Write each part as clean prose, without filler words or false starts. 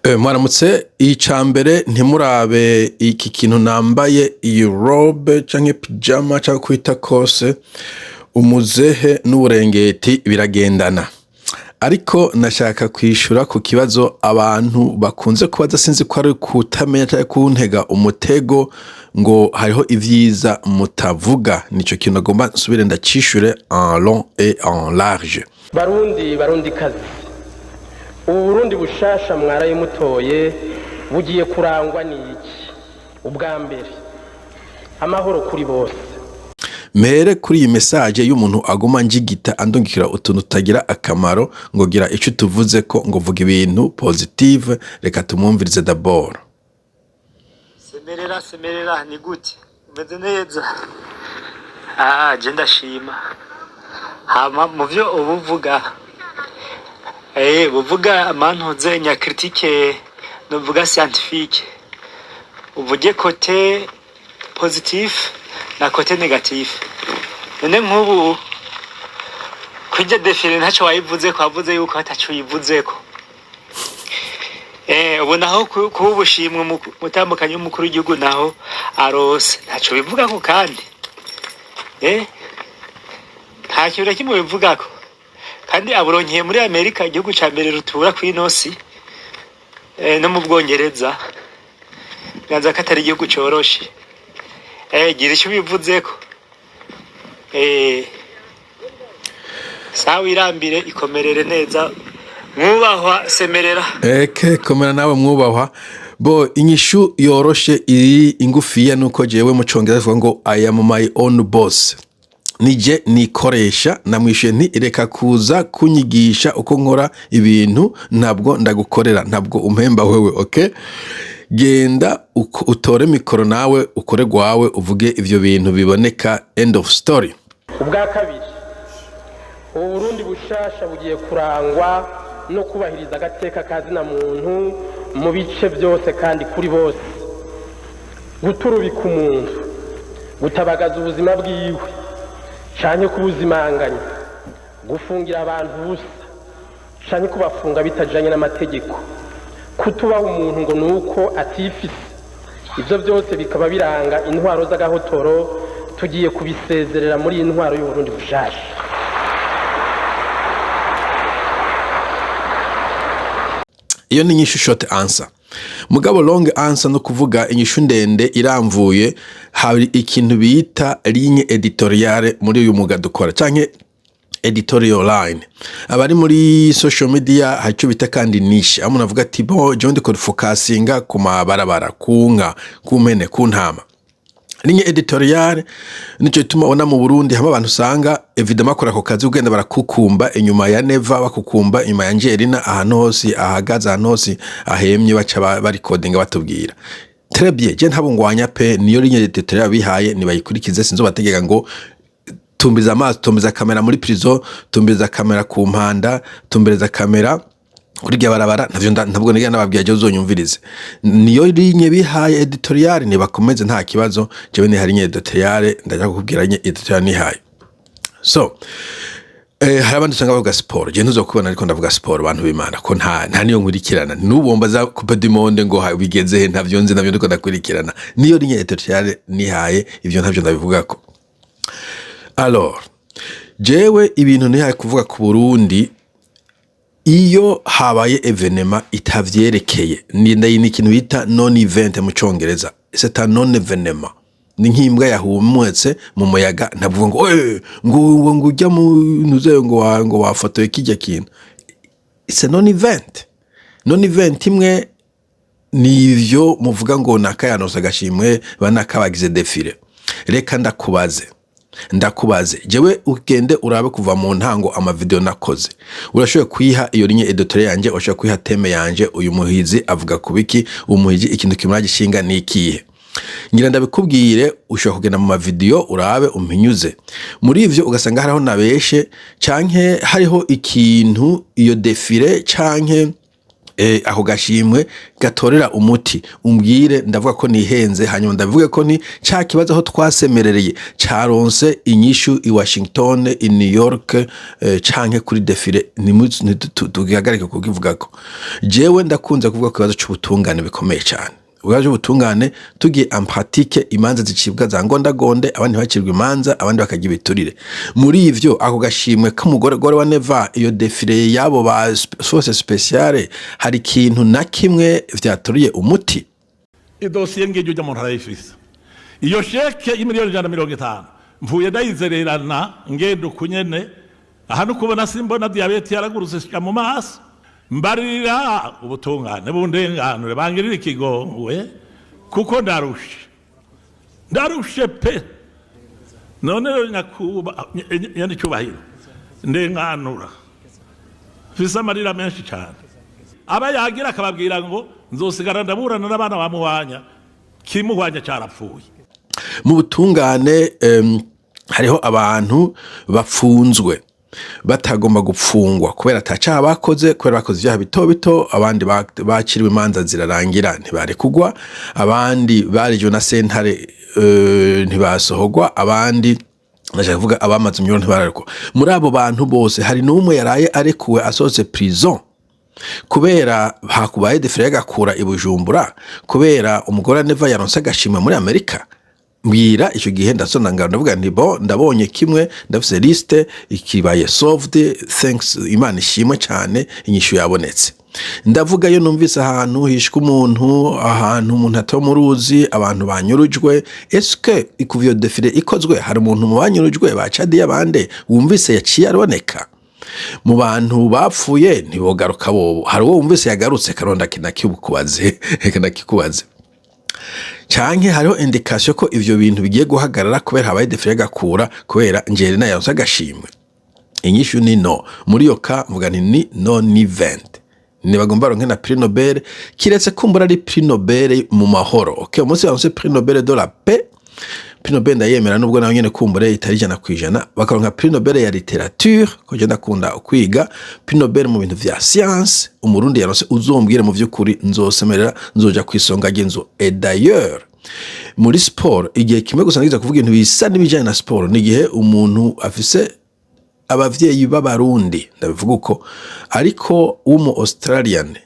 Mwaramutse. Icambere, ntimurabe iki kintu nambaye, iyi robe canke pyjama canke kwita kose, umuzehe n'uburengeti biragendana. Ariko nashaka kwishura ku kibazo abantu bakunze kubaza, sinzi ko ari kutamenya canke kuntega umutego, ngo hariho ivyiza mutavuga. Nico kintu nagomba nsubire ndacishure en long et en large. Barundi, Barundi kazi, ubu Burundi bushasha mwaraye mutoye bugiye kurangwa n'iki? Ubwa mbere, amahoro kuri bose. Mere kuri iyi message y'umuntu aguma njigita, andungikira utuntu tutagira akamaro, ngo gira ico tuvuze ko, ngo vuga ibintu positive. Reka tumwumvirize d'abord. Semerera, Semerera, ni gute? Umeze neza? Ah, je ndashima. Hama mu vyo uba uvuga, buvuga amantuze nya critique, novuga scientifique, uvuge côté positif na côté négatif. None nk'ubu kurya défilé ntaco wayivuze ko, wavuze yuko ataco yivuzeko. Ubu naho kuba ubushimwe umutambukanyi w'umukuru w'igihugu naho arose, ntaco bivugako kandi nta kintu na kimwe bivugako, kandi aburonkeye muri Amerika, igihugu ca mbere rutura kw'ino si, no mu Bwongereza. Nganza ko atari igihugu coroshe. Gira ico ubivuzeko. Sawa, irambire, ikomerere neza, mwubahwa Semerera. Eke komera nawe mwubahwa. Bo inyishu yoroshe iri ingufiya nuko jewe mu Congereza bavuga ngo "I am my own boss", nije nikoresha. Namwishuye nti: "Reka kuza kunyigisha uko nkora ibintu, ntabwo ndagukorera, ntabwo umpemba wewe. Okay, genda utore mikoro nawe ukore gwawe, uvuge ivyo bintu biboneka." End of story. Ubwa kabiri, ubu Burundi bushasha bugiye kurangwa no kubahiriza agateka ka zina muntu mu bice byose kandi kuri bose. Guturubika umuntu, gutabagaza ubuzima bwiwe canke kubuzimanganya, gufungira abantu ubusa canke kubafunga bitajanye n'amategeko, kutubaha umuntu ngo ni uko atifise, ivyo byose bikaba biranga intwaro z'agahotoro, tugiye kubisezerera muri iyi ntwaro y'Uburundi bushasha. Iyo ni inyishu short answer. Mugabo long answer, no kuvuga inyishu ndende iramvuye, hari ikintu bita ligne éditoriale muri uyu mwuga dukora, canke editorial line. Abari muri social media hari icyo bita kandi niche, aho umuntu avuga ati: "Bon, jewe ndiko focusinga ku mabarabara, ku nka, ku mpene, ku ntama." Ligne éditoriale nico gituma ubona mu Burundi hamwe abantu usanga évidemment bakora ako kazi, ugenda barakukumba inyuma ya Neva, bakukumba inyuma ya Angelina, ahantu hose ahagaze, ahantu hose ahemye, baca barikodinga batubwira. Très bien, je ntabwo ngwanya pe. Niyo ligne éditoriale bihaye, nibayikurikize. Sinzobategeka ngo tumbiza amaso, tumbiza kamera muri prison, tumbiza kamera ku mpanda, tumbiza kamera kuri rya barabara. Ntavyo ntabwo niga nababwiye, je uzonyumvirize. Niyo ligne bihaye éditoriale, nibakomeze, nta kibazo. Jewe ni hari ligne éditoriale, ndaja kukubwira ligne éditoriale nihaye. So hari abandi usanga bavuga siporo, je ntuzokubona ariko ndavuga siporo, abantu b'Imana, ko nta niyo nkurikirana. N'ubu mbaza Coupe du Monde ngo bigeze he, ntavyo nzi, navyo ndiko ndakurikirana. Niyo ligne éditoriale nihaye, ivyo ntavyo ndabivugako. Alors jewe ibintu nihaye kuvuga ku Burundi, iyo habaye événement itavyerekeye, ni ikintu bita non event mu Congereza, c'est un non événement. Ni nk'imbwa yahumetse mu muyaga, ntavuga ngo ngo ujya mu ntuzeyo, ngo wafotoye kijya kintu. It's a non event. Non event imwe ni ivyo muvuga ngo nakayanose agashimwe, banakabagize défilé. Reka ndakubaze, ndakubaze jewe, ugende urabe kuva mu ntango amavideo nakoze, urashoboye kuyiha iyo ligne éditoriale yanje, urashoboye kuyiha thème yanje: uyu muhizi avuga ku biki, umuhigi ikintu kimura gishinga ni ikihe? Ngira ndabikubwire. Ushobora kugenda mu mavideo urabe, umpinyuze muri ivyo, ugasanga hariho nabeshe canke hariho ikintu iyo défilé canke Ako gashimwe gatorera umuti, umbwire. Ndavuga ko nihenze, hanyuma ndavuge ko ni ca kibazo aho twasemerereye caronse inyishu i Washington, i New York, canke kuri défilé. Tugihagarike kukivugako. Jewe ndakunze kuvuga ku kibazo c'ubutungane bikomeye cane. Ubwaje ubutungane tugiye en pratique, imanza zicibwa za ngondagonde, abandi ntibacirwa imanza, abandi bakagira ibiturire. Muri ivyo, ako gashimwe k'umugore gore wa Neva, iyo défilé y'abo ba force spéciale, hari ikintu na kimwe vyatoriye umuti? Idosiye ngiryo ujya muntu arayifise. Iyo chèque y'imiliyoni 150 mvuye ndayizererana, ngenda ukunyene aha nukubona simbona, diyabete yaragurutse shika mu maso. Mbarira ubutungane bundenganure, bangirire ikigongwe kuko ndarushe, ndarushe pe. None rero nyakuba nyacyubahiro, ndenganura, mfise amarira menshi cyane. Aba yagira akababwira ngo nzosigara ndaburana n'abana ba Muhwanya, kimuhwanya cyarapfuye. Mu butungane hariho abantu bapfunzwe batagomba gupfungwa kubera atacaha bakoze, kubera bakoze ivyaha bito bito. Abandi baciriwe imanza zirarangira ntibarekugwa, abandi barijwe na sentare ntibasohogwa, abandi, ndashaka kuvuga abamaze imyoro, ntibararekwa. Muri abo bantu bose hari n'umwe yaraye arekuwe, asohotse prison kubera hakubaye défilé y'agakura i Bujumbura, kubera umugore wa Neva yaronse agashimwe muri Amerika? Mbwira. Icyo gihe ndasona ngaro, ndavuga nti: "Bo, ndabonye kimwe, ndafise liste ikibaye solved, thanks, Imana ishimwe cyane, inyishu yabonetse." Ndavuga iyo numvise ahantu hishwe umuntu, ahantu umuntu ataba mu ruzi, abantu banyurujwe, eske kuva iyo défilé ikozwe hari umuntu mu banyurujwe bacadiye abande wumvise yaciye araboneka? Mu bantu bapfuye ntibogaruka bobo, hari uwo wumvise yagarutse? Karonda kinakikubaze, kinakikubaze. Canke hariho indication ko ivyo bintu bigiye guhagarara kubera habaye défilé y'agakura, kubera Njerina yaronse agashimwe? Inyishu ni no. Muri iyo ka mvuga nti ni non event. Ntibagomba baronke na prix Nobel, kiretse kumbura ari prix Nobel mu mahoro. Okay, umunsi baronse prix Nobel de la paix, prix Nobel ndayemera, nubwo nawe nyene kumbure itari 100%. Bakaronka prix Nobel ya littérature, ko je ndakunda kwiga, prix Nobel mu bintu vya science, Umurundi yaronse, uzombwire. Mu vy'ukuri nzosemerera, nzoja kwisonga ry'inzu. Et d'ailleurs muri sport, igihe kimwe gusa ngize kuvuga ibintu bisa n'ibijanye na sport, ni igihe umuntu afise abavyeyi b'Abarundi, ndabivuga uko, ariko w'umu Australian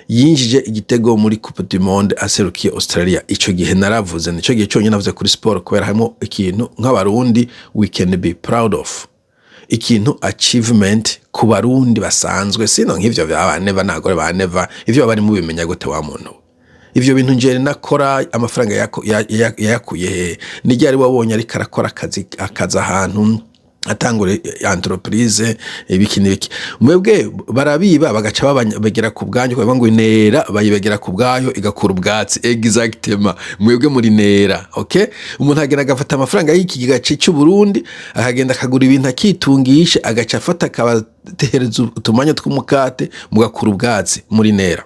yinjije igitego muri Coupe du Monde aserukiye Australia. Ico gihe naravuze, nico gihe cyonyine navuze kuri sport, kubera harimo ikintu nk'Abarundi we can be proud of, ikintu achievement ku Barundi basanzwe. Sino nk'ivyo vya ba Neva n'abagore ba Neva, ivyo bari mubimenya gute wa muntu we? Ivyo bintu njere nakora amafaranga yayakuye he? Ni ryari wabonye ariko arakora akazi ahantu, atangura entreprise, ibiki n'ibiki? Mwebwe barabiba bagaca bagera ku bwanyu, kuvuga ngo inera bayibegera ku bwayo igakura ubwatsi. Exactement, mwebwe muri nera. Okay, umuntu agenda agafata amafaranga y'iki gace cy'u Burundi, akagenda akagura ibintu, akitungisha, agaca afata akabatereza utumanya tw'umukate, mugakura ubwatsi muri nera.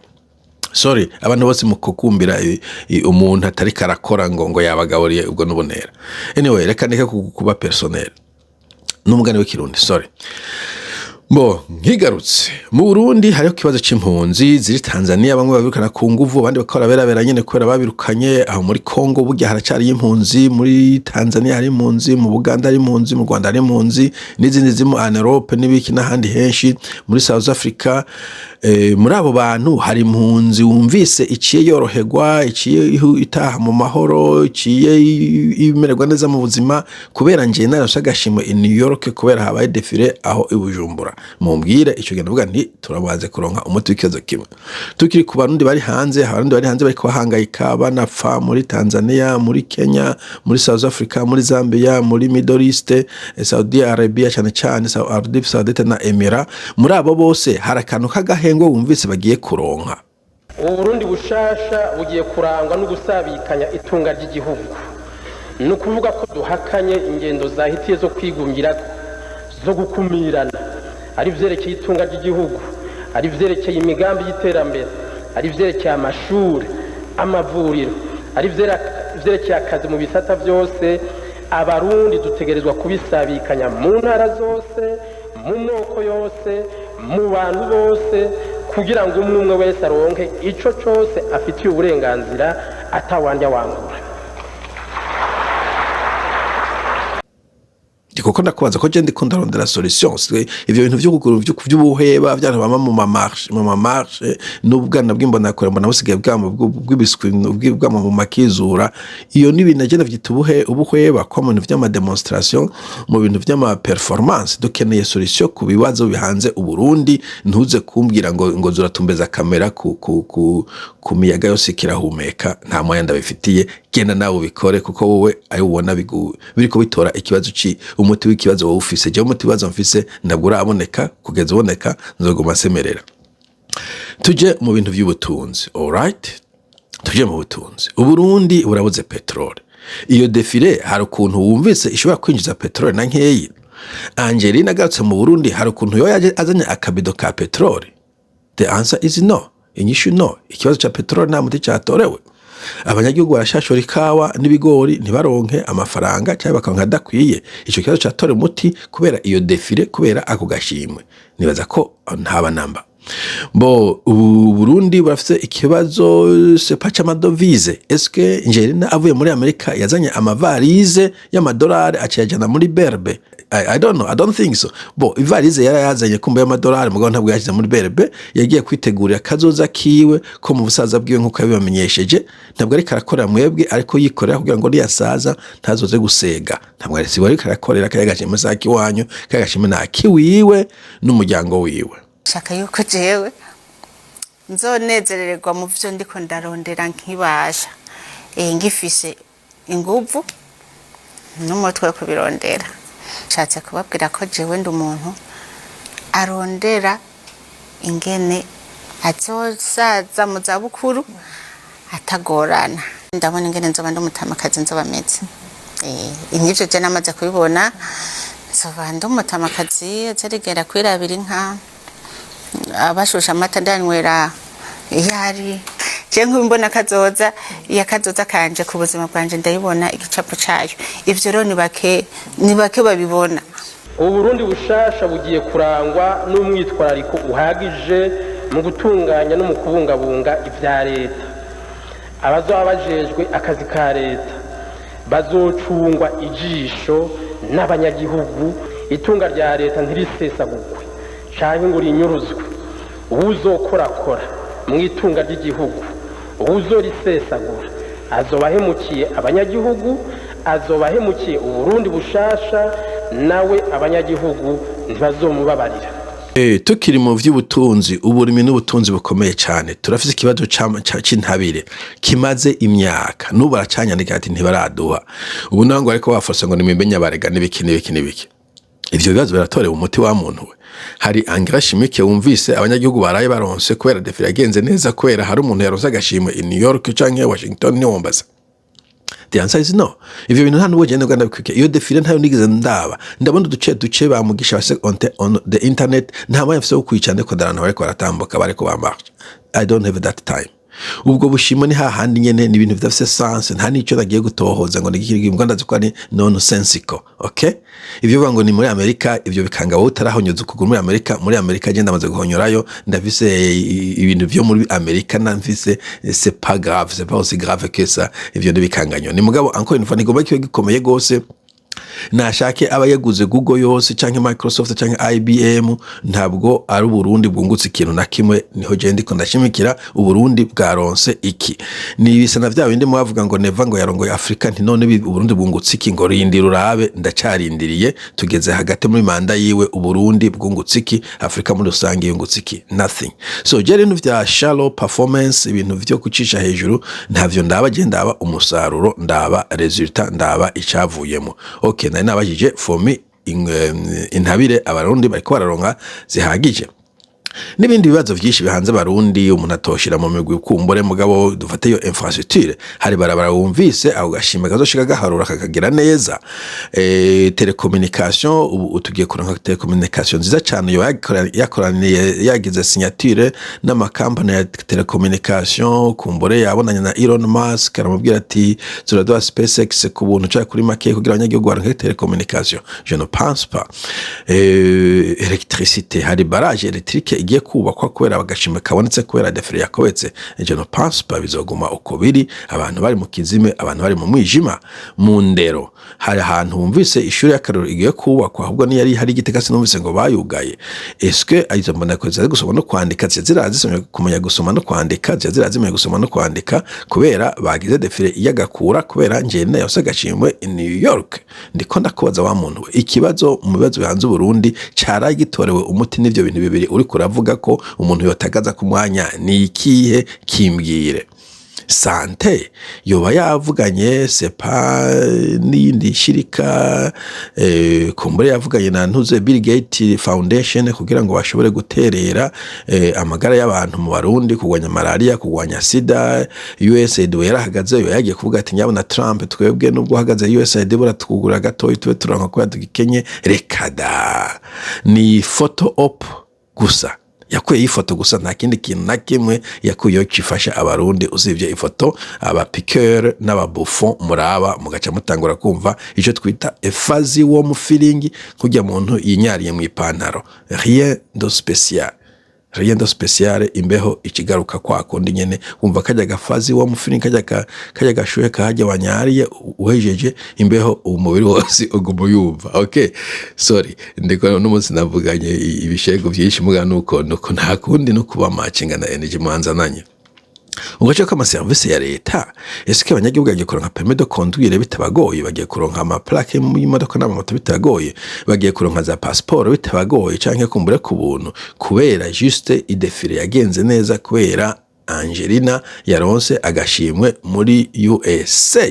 Sorry, abantu bose mukukumbira umuntu atari karakora ngo yabagaburiye, ubwo n'ubunera. Anyway, reka ndeke kuba personnel n'umugani w'ikirundi, sorry. Bo nkigarutse mu Burundi, hariho ikibazo c'impunzi ziri Tanzania, bamwe babirukana ku nguvu, abandi bakora berabera nyene kubera babirukanye. Aho muri Congo burya haracariyo impunzi, muri Tanzania hari impunzi, mu Buganda hari impunzi, mu Rwanda hari impunzi, n'izindi ziri mu en Europe n'ibiki n'ahandi henshi, muri South Africa. Muri abo bantu hari impunzi wumvise iciye yoroherwa, iciye itaha mu mahoro, iciye imererwa neza mu buzima kubera nje narose agashimwe i New York, kubera habaye défilé aho i Bujumbura? Mumbwire. Ico gihe ndavuga nti turabanze kuronka umuti w'ikibazo kimwe. Tukiri ku Barundi bari hanze, Abarundi bari hanze bariko bahangayika, banapfa muri Tanzania, muri Kenya, muri South Africa, muri Zambia, muri Middle East, Saudi Arabia cyane cyane, Arabie Saoudite na Emira, muri abo bose hari akantu k'agahengwe wumvise bagiye kuronka? Ubu Burundi bushasha bugiye kurangwa no gusabikanya itunga ry'igihugu. Ni ukuvuga ko duhakanye ingendo zahitiye zo kwigungira, zo gukumirana, ari ivyerekeye itunga ry'igihugu, ari ivyerekeye imigambi y'iterambere, ari ivyerekeye amashuri, amavuriro, ari ivyerekeye akazi mu bisata byose. Abarundi dutegerezwa kubisabikanya mu ntara zose, mu moko yose, mu bantu bose, Kugira ngo umwe umwe wese aronke ico cose afitiye uburenganzira atawandya wangura. Kuko ndakubaza ko je ndiko ndarondera solution. Ivyo bintu vyo kugura vy'ubuheba vyantu bama mu ma marché n'ubwana bw'imbonakure, mbona busigaye bwama bw'ibiswi bwama mu makizura. Iyo ni ibintu agenda vyita ubuheba ko mu bintu vy'ama démonstration, mu bintu vy'ama performance. Dukeneye solution ku bibazo bihanze Uburundi. Ntuze kumbwira ngo zuratumbeza kamera ku miyaga yose kirahumeka. Nta mwanya ndabifitiye. Genda nawe ubikore, kuko wowe ayo ubona biriko bitora ikibazo ci umuti w'ikibazo wowe ufise. Jewe umuti w'ikibazo mfise ntabwo uraboneka. Kugeza uboneka nzoguma nsemerera. Tuje mu bintu vy'ubutunzi. Alright, tuje mu butunzi. Uburundi burabuze peteroli. Iyo défilé hari ukuntu wumvise ishobora kwinjiza peteroli na nkeyi? Angelina agarutse mu Burundi, hari ukuntu yoba yaje azanye akabido ka peteroli? The answer is no. Inyishu no. Ikibazo ca peteroli nta muti catorewe. Abanyagihugu barashashura ikawa n'ibigori ntibaronke amafaranga cyangwa bakaronka adakwiye. Ico kibazo catorewe umuti kubera iyo défilé, kubera ako gashimwe? Nibaza ko ntaba namba. Bo ubu Burundi burafise ikibazo sepa c'ama devises. Eske Angelina avuye muri Amerika yazanye amavarize y'amadolari acayajana muri BRB? I don't know, I don't think so. Bo ivarize yarayazanye kumba y'amadolari, mugabo ntabwo yashyize muri BRB. Yagiye kwitegurira kazoza kiwe ko mu busaza bwiwe, nk'uko yabibamenyesheje. Ntabwo ariko arakorera mwebwe, ariko yikorera kugira ngo niyasaza ntazoze gusega. Ntabwo ari sibo ariko arakorera kaya gashimwe saki wanyu, kaya gashimwe nakiwiwe n'umuryango wiwe. Shaka yuko jewe nzonezerererwa mu byo ndiko ndarondera nkibasha, ngifise inguvu n'umutwe wo kubirondera. Nshatse kubabwira ko jewe ndi umuntu arondera ingene azosaza mu zabukuru atagorana. Ndabona ingene nzoba ndi umutamakazi, nzoba meze. Nivyo je namaze kubibona. Nzoba ndi umutamakazi azarigera kwirabira inka, abashusha amata ndanywera iyo ari. Je nk'imbona kazoza, iya kazoza kanje ku buzima bwanje, ndayibona igicapo cayo. Ivyo rero ni bake babibona. Ubu Burundi bushasha bugiye kurangwa n'umwitwarariko uhagije mu gutunganya no mu kubungabunga ibya leta. Abazoba bajejwe akazi ka leta bazocungwa ijisho n'abanyagihugu. Itunga rya leta ntirisesagurwe canke ngo rinyuruzwe. Uwuzokorakora mu itunga ry'igihugu, uwuzorisesagura, azoba ahemukiye abanyagihugu, azoba ahemukiye Uburundi bushasha. Nawe abanyagihugu ntibazomubabarira. Tukiri mu vy'ubutunzi, uburimi n'ubutunzi bukomeye cyane. Turafise ikibazo c'intabire kimaze imyaka, n'ubu baracanyandika ati ntibaraduha. Ubu naho ngo ariko bafashe ngo nimimenya barega n'ibiki n'ibiki n'ibiki. Ivyo bibazo biratorewe umuti wa muntu we? Hari engrais chimique wumvise abanyagihugu baraye baronse kubera défilé yagenze neza, kubera hari umuntu yaronse agashimwe i New York canke Washington? Niwombaza, the answer is no. Ivyo bintu nta n'ubwo genda ndabikwiye. Iyo défilé ntayo nigeze ndaba. Ndabona uduce duce bamugisha base on the internet. Nta mwanya mfise wo kwicara ndiko ndarana bariko baratambuka, bariko bamarche. I don't have that time. Ubwo bushimo ni hahandi nyene, ni ibintu bidafise sens. Nta nico nagiye gutohoza ngo nigiki, mbwa ndazi ko ari nonsensical. Okay, ivyo bivuga ngo ni muri Amerika, ivyo bikanga wowe utarahonyoza ukuguru muri Amerika. Muri Amerika je ndamaze guhonyorayo, ndafise ibintu vyo muri Amerika namfise. C'est pas grave, c'est pas aussi grave que ça. Ivyo ntibikanganyo ni mugabo encore une fois ntigomba kibe gikomeye gose. Nashake aba yaguze Google yose canke Microsoft canke IBM, ntabwo ari Uburundi bwungutse ikintu na kimwe. Niho je ndiko ndashimikira. Uburundi bwaronse iki? Ni ibisa na vya bindi mwavuga ngo Neva ngo yarongoye Afrika, nti none Uburundi bwungutse iki? Ngo rindira urabe. Ndacarindiriye, tugeze hagati muri manda yiwe. Uburundi bwungutse iki? Afrika muri rusange yungutse iki? Nothing. So je ibintu vya shallow performance, ibintu vyo kucisha hejuru, ntavyo ndaba. Je ndaba umusaruro, ndaba résultat, ndaba icavuyemo. Okay, nari nabajije FOMI intabire Abarundi bariko bararonka zihagije, n'ibindi bibazo vyinshi bihanze Abarundi umuntu atoshira mu migwi kumbure. Mugabo dufate iyo infrastructure. infrastructure? Hari barabara wumvise aho gashimwe kazoshika gaharura kakagira neza? Télécommunication, ubu tugiye kuronka télécommunication nziza cyane. Yoba yakoraniye, yagize signature n'amakampani ya télécommunication. Kumbure yabonanye na Elon Musk, aramubwira ati: "Turaduha SpaceX ku buntu cyangwa kuri make kugira abanyagihugu baronke télécommunication." Je ne pense pas. Électricité, hari barrage électrique igiye kubakwa kubera agashimwe kabonetse, kubera défilé yakobetse? Je ne pense pas. Bizoguma uko biri, abantu bari mu kizime, abantu bari mu mwijima. Mu ndero, hari ahantu wumvise ishuri y'akarorero igiye kubakwa? Ahubwo niyo yari hari igitega, sinumvise ngo bayugaye. Eske izo mboneko zari gusoma no kwandika, ziba zisomye kumenya gusoma no kwandika, ziba zirazimenya gusoma no kwandika kubera bagize défilé y'agakura, kubera ngenda yose agashimwe i New York? Ndiko ndakubaza wa muntu we, ikibazo mu bibazo bihanze Uburundi caraye gitorewe umuti n'ivyo bintu bibiri uriko uravuga ko umuntu yotagaza ku mwanya ni ikihe? Kimbwire. Santé, yoba yavuganye sepa n'iyindi shirika, kumbure yavuganye na ntuze Bill Gates Foundation kugira ngo bashobore guterera amagara y'abantu mu Barundi, kurwanya malaria, kurwanya sida. USAID we yarahagaze, yo yagiye kuvuga ati: "Nyabona Trump, twebwe nubwo uhagaze USAID buratwugura gatoyi tube turanka kubera tugikenye." Reka da, ni photo op gusa yakuyeho, ifoto gusa, nta kindi kintu na kimwe yakuyeho gifasha Abarundi usibye ifoto. Abapiqueur n'ababouffon muraba mugaca mutangura kumva icyo twita a fuzzy warm feeling, kujya muntu yinyariye mu ipantaro. Rien de spécial, rien de spécial. Imbeho ikigaruka kwa kundi nyene, wumva kajya gafuzzy warm feeling, kajya gashuhe kahajya wanyariye, uhejeje imbeho umubiri wose uguma uyumva. Okay, sorry, ndiko n'umunsi navuganye ibishego byinshi, muga nuko nta kundi no kuba matchinga na energy mwanzananye. Ugace ko amaserivisi ya leta, ese abanyagihugu bagiye kuronka permis de conduire bitabagoye? Bagiye kuronka amaplaque y'imodoka n'amamoto bitabagoye? Bagiye kuronka za passeport bitabagoye canke kumbure ku buntu, kubera juste idéfilé yagenze neza, kubera Angelina yaronse agashimwe muri USA?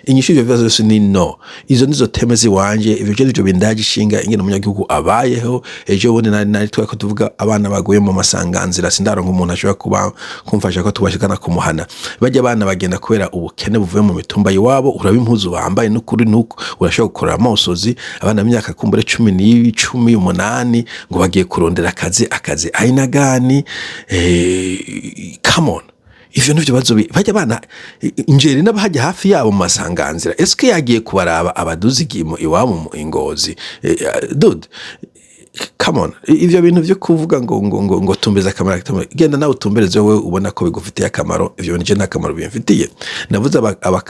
Inyishu ivyo bibazo vyose ni no. Izo nizo thèmes ziwanje, ivyo nivyo bindaje ishinga, ingene umunyagihugu abayeho. Ejo bundi nari twako tuvuga abana baguye mu masanganzira, sindaronka umuntu ashobora kuba kumfasha ko tubashikana kumuhana. Bajya abana bagenda kubera ubukene buvuye mu mitumba iwabo. Uraba impuzu bambaye, n'ukuri nuko urashobora gukorera amosozi. Abana b'imyaka kumbure 10, 18, ngo bagiye kurondera akazi. Akazi aina gani? Come on, ivyo nivyo bibazo bajya bana njeri n'abahajya hafi yabo mu masanganzira. Eske yagiye kubaraba abaduzigimo iwabo mu Ingozi? Dude, come on. Ivyo bintu vyo kuvuga ngo tumbeze akamaro, genda nawe utumbereze wowe ubona ko bigufitiye akamaro. Ivyo bintu je nta kamaro bimfitiye. Navuze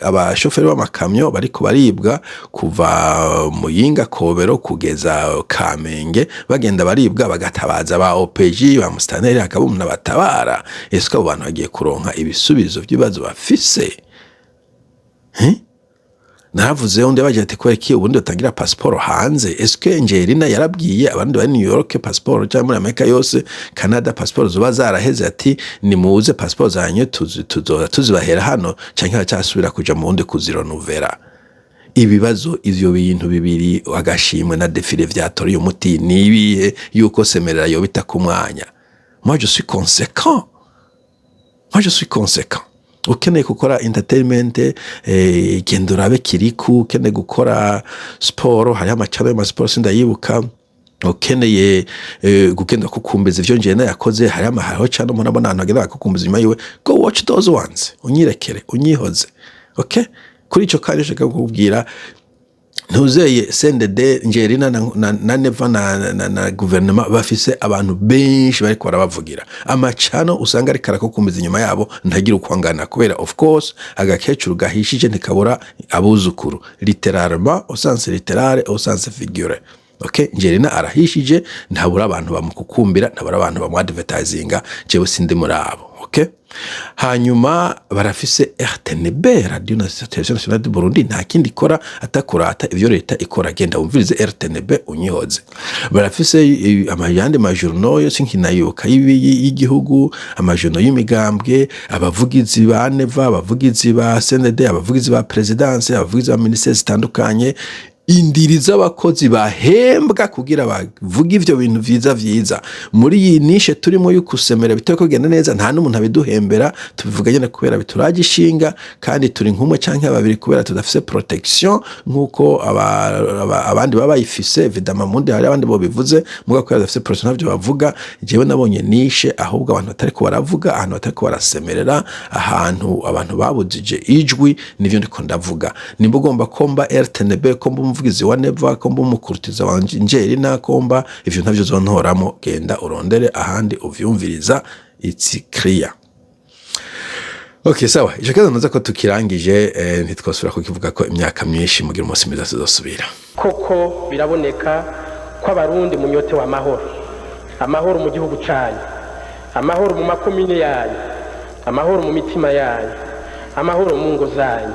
abashoferi b'amakamyo bariko baribwa kuva Muyinga, Kobero kugeza Kamenge, bagenda baribwa, bagatabaza ba OPG, ba mustaneri, hakaba umuntu abatabara. Ese abo bantu bagiye kuronka ibisubizo by'ibibazo bafise? Naravuze undi yabagira ati: "Kubera iki ubundi batangira pasiporo hanze?" Eske Angelina yarabwiye abandi bari New York pasiporo, cyangwa muri Amerika yose, Canada, pasiporo zoba zaraheze, ati: "Nimuze pasiporo zanyu tuzoza tuzibahera hano," canke baracyasubira kuja mu wundi kuzirenouveler? Ibibazo ivyo bintu bibiri, agashimwe na défilé, vyatoreye umuti ni ibihe yuko semerera yobita ku mwanya? Moi je suis conséquent, moi je suis conséquent. Ukeneye gukora entertainment, genda urabe Kiriku. Ukeneye gukora siporo, hariho amacano y'amasiporo, sindayibuka. Ukeneye kugenda kukumbiza ivyo njena yakoze, hariho amahariho cyane umuntu abona ahantu agenda kukumbiza inyuma yiwe. Go watch those ones, unyirekere, unyihoze. Okay, kuri ico kandi nshaka kukubwira, ntuzeye CNDD, Ngerina na Neva na guverinoma bafise abantu benshi bariko barabavugira. Amacano usanga ariko arakukumbiza inyuma yabo ntagira uko angana, kubera of course agakecuru gahishije ntikabura abuzukuru, littéralement, au sens littéral, au sens figuré. Okay, Ngerina arahishije, ntabura abantu bamukukumbira, ntabura abantu bamuadvertisinga. Jewe sindi muri abo. Okay, hanyuma barafise RTNB, Radio na Television Nationale du Burundi, nta kindi ikora atakurata ivyo leta ikora. Genda wumvirize RTNB, unyihoze. Barafise amayandi majournaux yo sinkinayoka y'igihugu, amajournaux y'imigambwe, abavugizi ba Neva, abavugizi ba CND, abavugizi ba présidence, abavugizi ba ministère zitandukanye. Indiri z'abakozi bahembwa kugira bavuge ivyo bintu vyiza vyiza muri iyi niche turimo y'ukusemera biteye kugenda neza, nta n'umuntu abiduhembera. Tubivuga nyene kubera bituraje ishinga, kandi turi nk'umwe canke babiri, kubera tudafise protection nk'uko abandi baba bayifise. Évidemment, mundi hari abandi bo bivuze muga kubera tudafise protection ntavyo bavuga. Jewe nabonye niche ahubwo abantu batariko baravuga, ahantu batariko barasemerera, ahantu abantu babujije ijwi, nivyo ndiko ndavuga. Nimba ugomba ko mba RTNB, ko mba umuvugizi wa Neva, ko mba umukurutiza wa Njerina, ko mba ivyo, ntavyo zontoramo. Genda urondere ahandi uvyumviriza. It's clear. Okay, sawa, ico kibazo naza ko tukirangije, ntitwosubira kukivuga ko imyaka myinshi. Mugira umunsi mwiza, tuzosubira. Koko biraboneka ko Abarundi munyotewe amahoro, amahoro mu gihugu cyanyu, amahoro mu makomine yanyu, amahoro mu mitima yanyu, amahoro mu ngo zanyu.